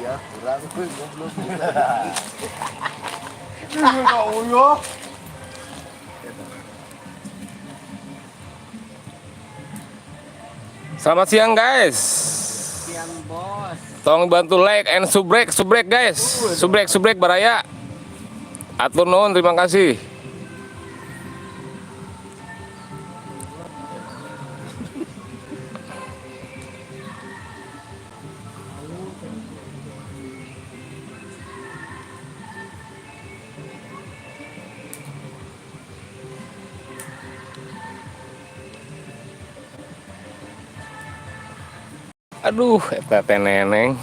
Ya, kurang goblok. Uyuh. Selamat siang guys. Siang bos. Tolong bantu like and subrek, subrek guys. Subrek, subrek baraya. Atur nuhun, terima kasih. Aduh, eta teh neneng.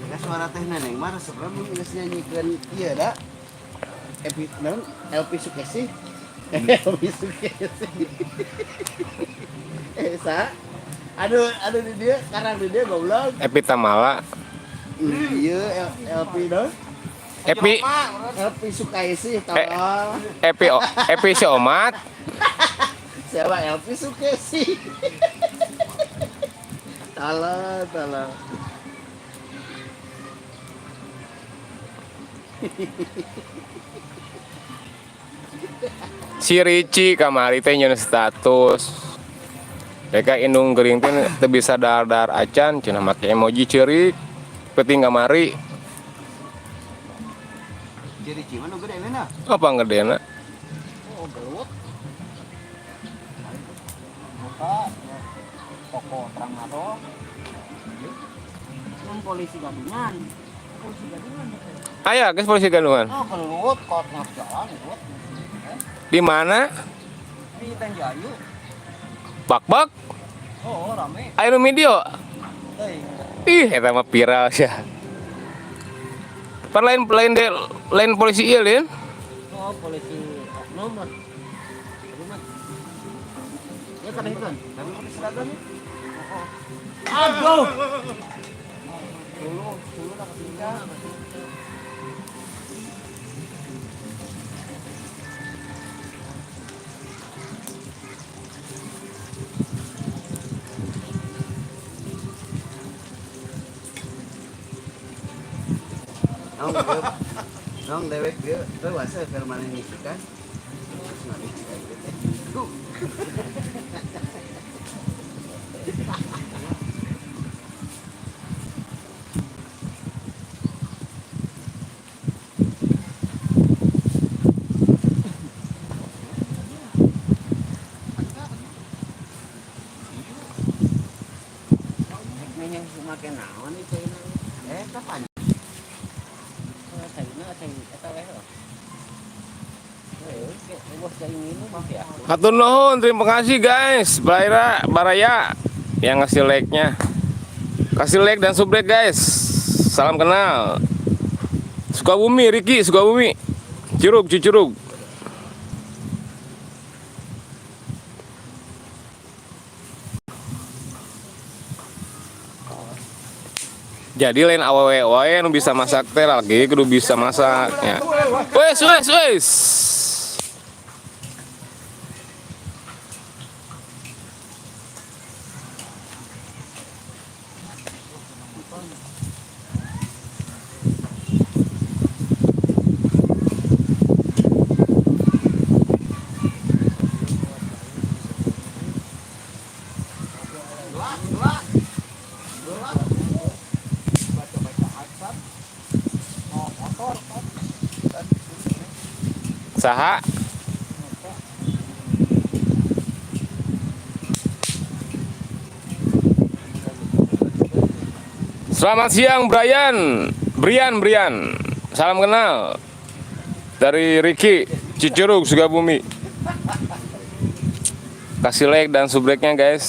Ya suara teh neneng mah resepna mun geus nyanyikeun ieu da. Epi naon? LP Sukesi. LP Sukesi. Eh sa. Aduh, aduh di dia, sekarang di dia goblok. Epi Tamala. Iya, LP naon? Epi LP Sukaisi tolong. Epi Epi si Omat. Siapa LP Sukesi? Tolong, tolong. Si Ricci kamari teh nyeun status. Mereka indung gering teh teu bisa dar-dar acan cenah make emoji ceurik. Penting kamari Jadi gimana gede nena? apa ngedena? Oh, gelut. Buka toko terang atau polisi gadungan. Polisi gadungan. Aya guys polisi gadungan. Oh, gelut kok tengah jalan gelut. Di mana? Di Tanjayu. Bak-bak. Oh, rame. Aya nu video. Teuing. Ih, eta mah viral sia. Pan lain lain de, lain polisi ieu lin. Oh, polisi oknum lah. Rumah. Ya kan itu kan. Tapi pakai seragam ya? Aduh. Dulu, dulu lah ketiga. Nong, dia, nong dewek dia, tuh wasa keur maneh ngisikan. Terus maneh kayak gitu. Tuh. Menyang make naon ieu caina? Eh, kapan? Caina cai eta we heuh. Heuh, bos cai minum ya. Hatur nuhun, terima kasih guys. Baraya, Baraya yang ngasih like-nya. Kasih like dan subrek guys. Salam kenal. Sukabumi, Riki, Sukabumi. Curug, Cicurug. Jadi lain awewe wae nu bisa masak teh lagi kudu bisa masak ya. Wes wes wes. Saha? Selamat siang Brian. Brian, Brian. Salam kenal. Dari Ricky Cicurug Sukabumi. Kasih like dan subreknya guys.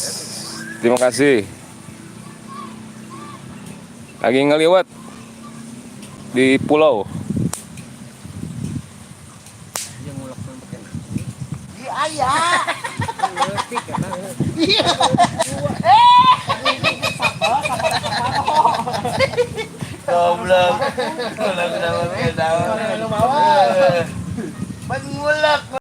Terima kasih. Lagi ngeliwat di pulau. Dia ngulek pakai naon. Di ayah. Leutik eta. Goblok. Goblok kenapa beda. Pengulak.